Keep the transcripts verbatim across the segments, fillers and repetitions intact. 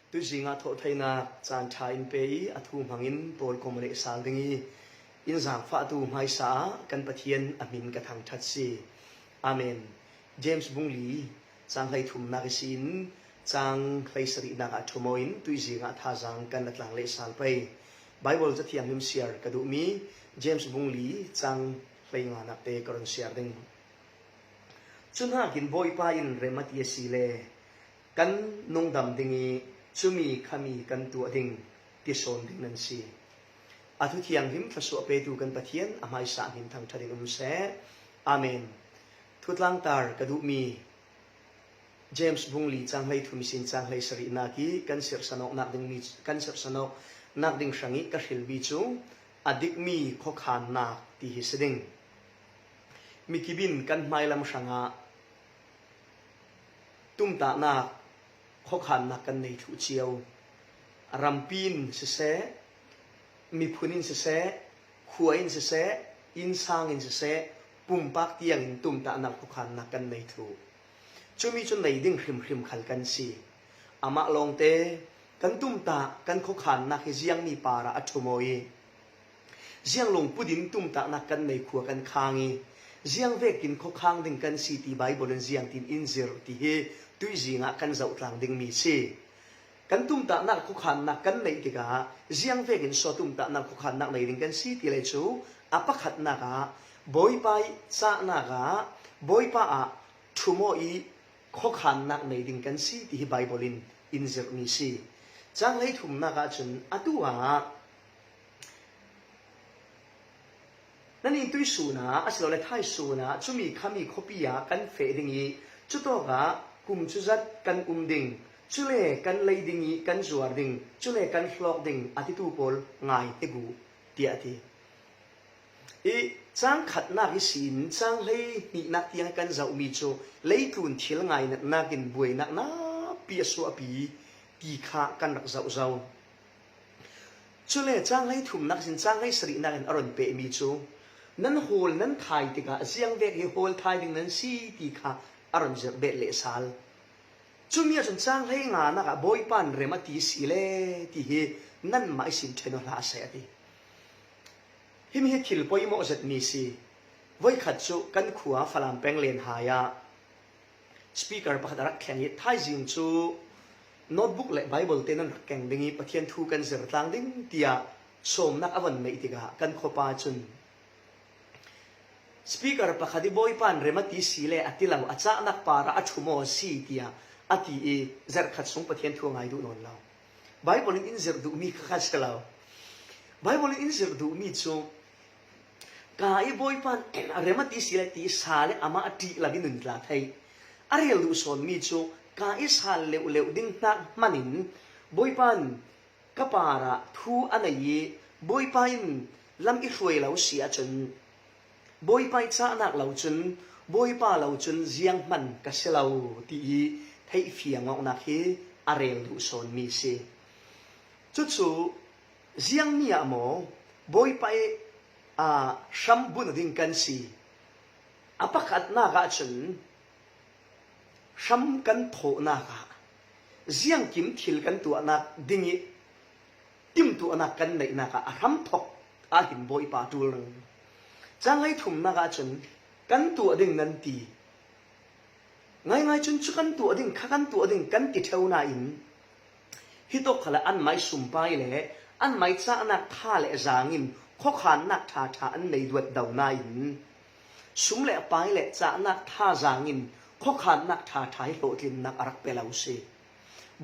Tuizingah thawhtheihnak caan ṭha in pe i a thu hmangin pawlkom a lehsal ding i in zaangfahtu hmaisa ah kan Pathian a hmin ka thangṭhat si. Amen. James bung li cang hleithumnak ihsin cang hleisarihnak ah ṭhum aw in tuizingah thazaang kan la tlang lehsal pei. Baibal Cathianghlim siar ka duhmi James bung li cang hleinganak te ka run siar ding. Cu hnakin Bawipa in rem a ti a si le kan nungdam ding i cumi khami kan tuah ding ti sawn ding nan si. A thu thianghlim thluasuah petu kan Pathian a hmaisa hmin thangṭhat in um seh. Amen. Thutlangtar ka duhmi James bung li cang hleithum ihsin cang hleisarihnak i kan sirhsanawknak dingmi kan sirhsanawknak ding hrang i ka hrilmi cu a dikmi khuakhannak ti hi si ding. Mikip in kan hmailam hrangah tumtahnak khuakhannak kan nei thluh cio. Rampi in siseh, miphun in siseh, khua in siseh, innsang in siseh, pumpak tiangin tumtahnak khuakhannak kan nei thluh. Cumi cu nei ding hrimhrim khal kan si. Amah lawngte kan tumtah kan khuakhannak hi ziangmi parah a ṭhum aw i ziang lungput in tumtahnak kan nei khua kan khang i ziang vekin khuakhang ding kan si ti Baibal in ziangtin in zirh ti hi tuizingah kan zohtlang dingmi si. Kan tumtahnak khuakhannak kan neih tikah ziang vekin so tumtahnak khuakhannak nei ding kan si ti le cu a pakhatnak ah Bawipa i cahnak ah Bawipa ah ṭhum aw i khuakhannak nei ding kan si ti hi Baibal in in zirhmi si. Cang hleithumnak ahcun atu ah nan in tuihsun ah asilole thaisun ah cumi khami khuapi ah kan feh ding i cutawkah kum cuzat kan um ding, cule kan lei ding i kan zuar ding, cule kan hlawk ding a titu pawl ngai hnik uh, tiah a ti. I cang khatnak ihsin cang hlei hnihnak tiang kan zohmi cu leitlun thil ngainatnak in buainak napi a suahpi ti kha kan rak zoh zo. Cule cang hleithumnak ihsin cang hleisarihnak in a run pehmi cu nan hawl nan thai tikah ziang vek hi hawl thai ding nan si ti kha a run zirh bet lehsal. Cumi ahcun cang hleinganak ah Bawipa in rem a ti si le ti hi nanmah ihsin ṭhen aw hlah seh a ti. Himi hi thil poimawh zetmi si. Voikhat cu kan khua Falam peng Lenhai ah speaker pakhat a rak thleng i thaizing cu notebook le Bible te nan rak keng ding i Pathian thu kan zirtlang ding tiah sawmnak a von neih tikah kan khuapa cun speaker pakhat i Bawipa in rem a ti si le a ti lo, a cahnak parah a ṭhum aw a si tiah a ti i zarhkhat sung Pathian thu a ngai duh nawn lo. Baibal in in zirh duhmi kha kha si lo. Baibal in in zirh duhmi cu ka i Bawipa in a rem a ti si le ti sa le amah a ṭih lo i nun tla thei. A rel duh sawnmi cu ka i sal leuhleuh ding hnak hman in Bawipa in ka parah thu a nei i Bawipa in lam i hruai lo si ahcun Bawipa i cahnak lo cun Bawipa lo cun zianghman ka si lo ti i theihfiang awknak hi a rel duh sawnmi si. Cucu ziangmi ah maw Bawipa i aa hram bunh ding kan si. A pakhatnak ahcun hram kan thawhnak ah ziangkim thil kan tuahnak ding i timtuahnak kan neihnak ah a hramthok ah hin Bawipa a ṭul ring. Cang hleithumnak ahcun kan tuah ding nan ti. Ngaingai cun cu kan tuah ding, kha kan tuah ding kan ti ṭheu nain hitawk khalah anmai sumpai le anmai cahnak tha le zaang in khuakhannak ṭhaṭha an nei duat do nain sum le pai le cahnak tha zaang in khuakhannak ṭhaṭha hi hlawhtlinnak a rak pe lo si.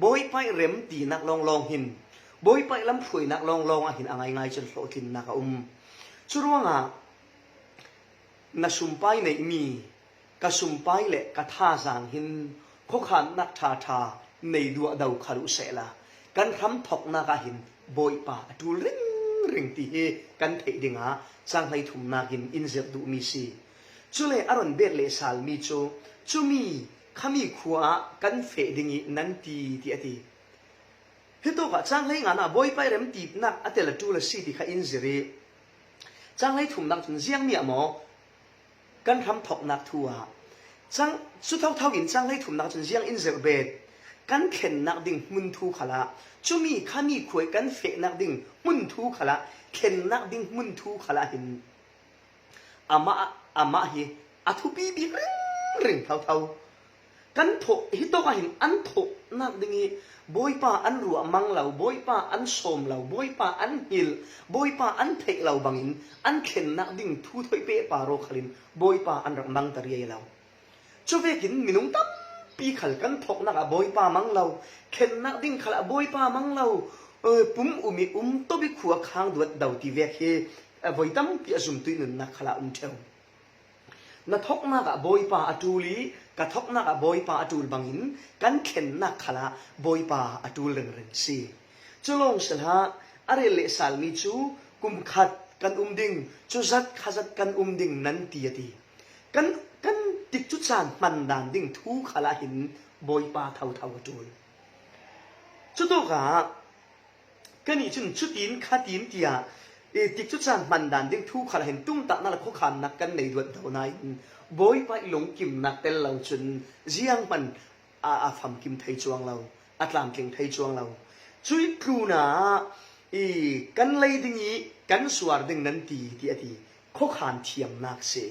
Bawipa i rem tinak lawnglawng hin Bawipa i lamhruainak lawnglawng ah hin a ngaingai cun hlawhtlinnak a um. Curuangah na sumpai neihmi ka sumpai le ka thazaang hin khuakhannak ṭhaṭha nei duah do khal uh sehla kan hramthoknak ah hin Bawipa a ṭul ringring ti hi kan theih dingah cang hleithumnak in in zirh duhmi si. Cule a run bet lehsalmi cu cumi khami khua ah kan feh ding i nan ti ti a ti. Hitawkah cang hleinganak Bawipa i remtinak a tel a ṭul a si ti kha in zirh i cang hleithumnak cun ziangmi ah maw kan hramthoknak thu ah cang cu thotho in cang hleithumnak cun ziang in zirh bet. kan thlennak ding hmun thu khalah, cumi kha mi khuai kan fehnak ding hmun thu khalah, thlennak ding hmun thu khalah hin amah, amah hi a thupi bik ringring thotho. Kan thawh, hi tawkah hin an thawhnak ding hi Bawipa an ruah mang lo, Bawipa an sawm lo, Bawipa an hngilh, Bawipa an theih lo bangin an thlennak ding thu thoih pehpar aw khalin Bawipa an rak mangta riai lo. Cuvekin minung tampi khal kan thawknak ah Bawipa mang lo, thlennak ding khalah Bawipa mang lo, eh, pum um i um tawp i khua khang duat do ti vek hi, eh, voi tampi a zumtu i nunnak khalah um ṭheu. Na thawknak ah Bawipa a ṭul i ka thawknak ah Bawipa a ṭul bangin kan thlennak khalah Bawipa a ṭul ringring si. Cu lawng si hlah, a rel le salmi cu kum khat kan um ding, cu zat kha zat kan um ding nan ti a ti. Kan, kan tikcu caan hman dan ding thu khalah hin Bawipa thotho a ṭul. Cutawkah kannih cun cutin khatin tiah, eh, tikcu caan hman dan ding thu khalah hin tumtahnak le khuakhannak kan nei duat do nain Bawipa i lungkimnak tel lo cun zianghman a, a famkim thei cuang lo, a tlamtling thei cuang lo. Cuih tlunah i kan lei ding i kan zuar ding nan ti, ti a ti. Khuakhan thiamnak si.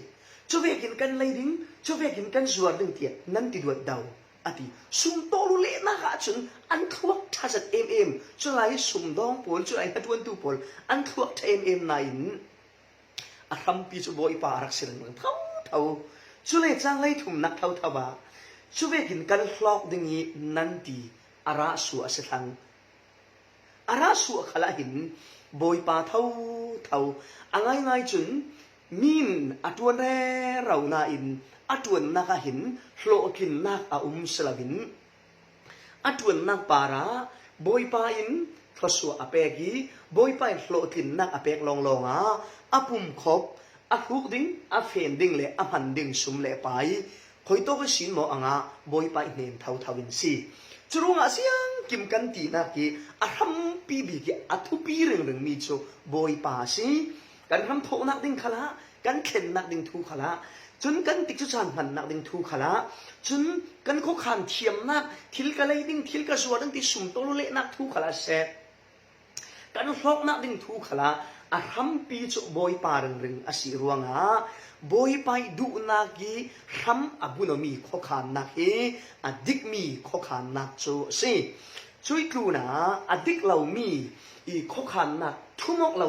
Cuvekin kan lei ding, cuvekin kan zuar ding tiah nan ti duat do, a ti. Sum tawlulehnak ahcun an thluak ṭha zat em em. Culai sumdawng pawl, culai hnaṭuantu pawl an thluak ṭha em em nain a hrampi cu Bawipa a rak si ringring thotho. Cule cang lei thumnak thotho ah cuvekin kan hlawk ding i nan ti a rah suah a si thlang. A rah suah khalah hin Bawipa thotho a ngaingai cun min a ṭuan rero nain a ṭuannak ah hin hlawhtlinnak a um si loin a ṭuannak parah Bawipa in thluasuah a pek i Bawipa in hlawhtlinnak a pek lawnglawng ah a pumkhop, a hruk ding, a fen ding le a hman ding sum le pai khuitawk ihsin maw a ngah, Bawipa i hnen thotho in si. Curuangah ziangkim kan tinak i a hrampi bik i a thupi ringringmi cu Bawipa a si. Kan hramthawhnak ding khalah, kan thlennak ding thu khalah, cun kan tikcu caan hmannak ding thu khalah, cun kan khuakhan thiamnak, thil ka lei ding, thil ka zuar ding ti sum tawlulehnak thu khalah seh, kan hlawknak ding thu khalah a hrampi cu Bawipa ringring a si ruangah Bawipa i duhnak i hram a bunawmi khuakhannak hi a dikmi khuakhannak cu a si. Cuih tlunah a dik lomi i khuakhannak ṭhum awk lo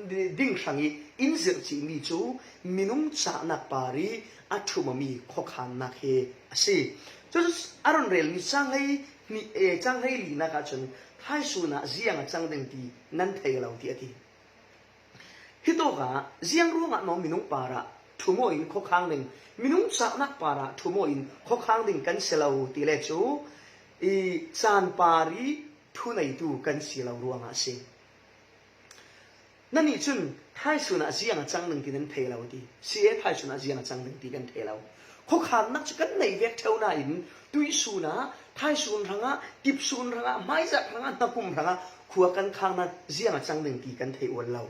ding hrang i in zirh cihmi cu minung cahnak par i a ṭhum awmi khuakhannak hi a si. Cu a run relmi cang hei hnih, eh, cang hei linak ahcun thaisun ah ziang a cang ding ti nan thei lo ti a ti. Hitawkah ziang ruangah maw minung parah ṭhum aw in khuakhang ding, minung cahnak parah ṭhum aw in khuakhang ding kan si lo ti le cu i caan par i thuneitu kan si lo ruangah a si. Nannih cun thaisun ah ziang a cang ding ti nan thei lo ti. Si e, thaisun ah ziang a cang ding ti kan thei lo. Khuakhannak cu kan nei vek ṭheu nain tuihsun ah thaisun hrangah, kipsun hrangah, hmaizarh hrangah, hnakum hrangah khua kan khang nain ziang a cang ding ti kan thei ual lo.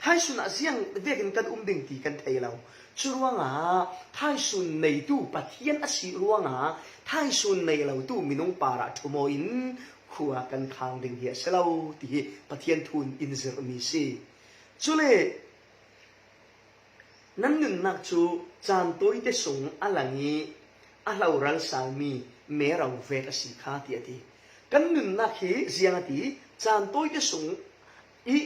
Thaisun ah ziang vekin kan um ding ti kan thei lo. Curuangah thaisun neitu Pathian a si ruangah thaisun nei lotu minung parah ṭhum aw in khua kan khang ding hi a si lo ti hi Pathian thu in in zirhmi si. Cule nan nunnak cu caan tawite sung a lang i a hloral salmi mero vek a si kha ti a ti. Kan nunnak hi ziang a ti, caan tawite sung i,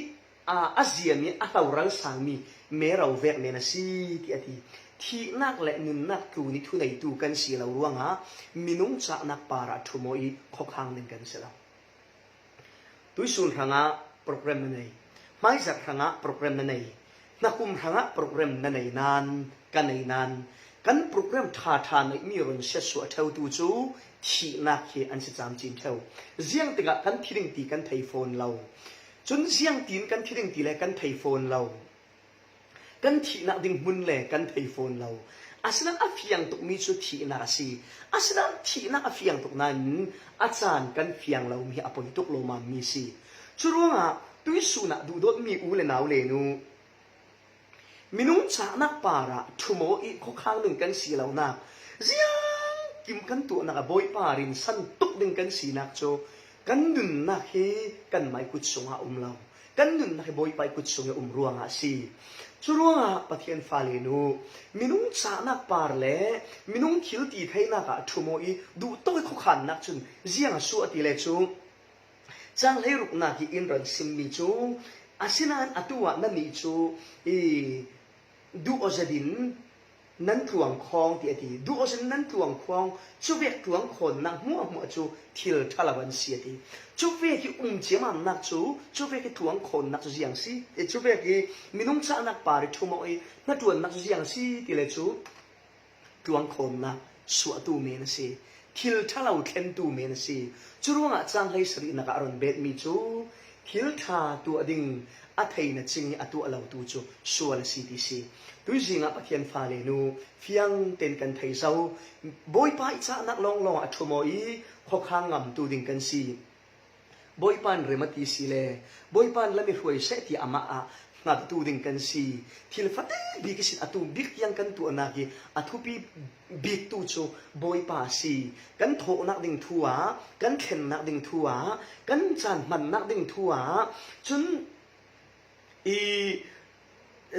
aa, a ziam i a hloral salmi mero vek men a si ti a ti. Thihnak le nunnak tlun i thuneitu kan si lo ruangah minung cahnak parah ṭhum aw i khuakhang ding kan si lo. Tuihsun hrangah program na nei, hmaizarh hrangah program na nei, hnakum hrangah program na nei nain, ka nei nain, kan program ṭha ṭha neihmi run siatsuah ṭheutu cu thihnak hi an si camcin ṭheu. Ziang tikah kan thi ding ti kan thei fawn lo. Cun ziangtin kan thi ding ti le kan thei fawn lo. Kan thihnak ding hmun le kan thei fawn lo. Asinain a fiang tukmi cu thihnak a si. Asinain thihnak a fiang tuk nain a caan kan fiang lomi a poi tuk lawmmam mi si. Curuangah tuihsun ah duhdawtmi u le nau le nu, minung cahnak parah ṭhum aw i khuakhang ding kan si lonak ziang kim kan tuahnak a Bawipa rinsan tuk ding kan sinak cu kan nunnak hi kanmah ih kut sungah a um lo. Kan nunnak hi Bawipa ih kut sungah a um ruangah a si. Cu ruangah Pathian fale nu, minung cahnak par le minung thil ti theinak ah a ṭhum aw ih duhtawi khuakhannak cun ziang a suah ti le cu cang hleiruknak hi in ron simmi cu, asinain atu ah nannih cu i duh aw zetin nan tluang khawng ti a ti. Duh aw zetin nan tluang khawng, cuvek tluang khawnnak hmuahhmuah cu thil ṭha lo an si a ti. Cuvek hi um ciamamnak cu, cuvek hi tluang khawnnak cu ziang si. E, cuvek hi minung cahnak par ih ṭhum aw ih hnaṭuannak cu ziang si ti le cu tluang khawnnak suahtu men a si. Thil ṭha lo thlentu men a si. Cu ruangah cang hleisarihnak ah a ron betmi cu thil ṭha tuah ding a theina cing ih a tuah lotu cu sual a si ti si. Tuizing ah Pathian fale nu fiang tein kan thei zo. Bawipa ih cahnak lawnglawng ah a ṭhum aw ih khuakhang ngamtu ding kan si. Bawipa in rem a ti si le, Bawipa in lam i hruai seh tiah amah ah hngattu ding kan si. Thil fate bik ihsin a tum bik tiang kan tuahnak ih a thupi biktu cu Bawipa a si. Kan thawhnak ding thu ah, kan thlennak ding thu ah, kan caan hmannak ding thu ah cun i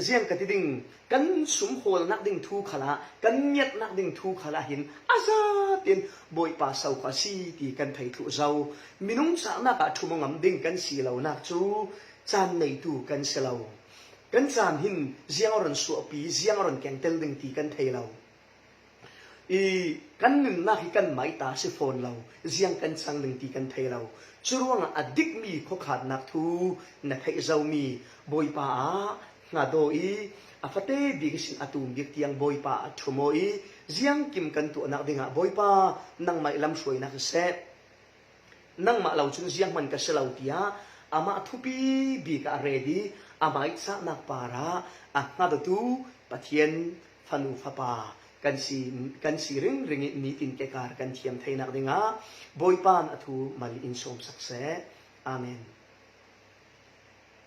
ziang ka ti ding, kan sumhawlnak ding thu khalah, kan ngiatnak ding thu khalah hin a zatin Bawipa so kha a si ti kan thei thluh zo. Minung cahnak ah ṭhum aw ngam ding kan si lonak cu caan neitu kan si lo. Kan caan hin ziang a ron suahpi, ziang a ron kengtel ding ti kan thei lo. I kan nunnak hi kanmah ih ta si fawn lo, ziang kan cang ding ti kan thei lo. Cu ruangah a dikmi khuakhannak thu na theih zomi Bawipa ah hngat aw ih a fate bik ihsin a tum bik tiang Bawipa ah ṭhum aw ih ziangkim kan tuahnak dingah Bawipa nangmah ih lamhruainak hi seh. Nangmah lo cun zianghman ka si lo, tiah amah thupi bik ah a ret ih amah ih cahnak parah a hngat awtu Pathian fanu fapa kan si, kan si ringring ih nitin kekar kan thiam theinak dingah Bawipa in a thu mal in sawmsak seh. Amen.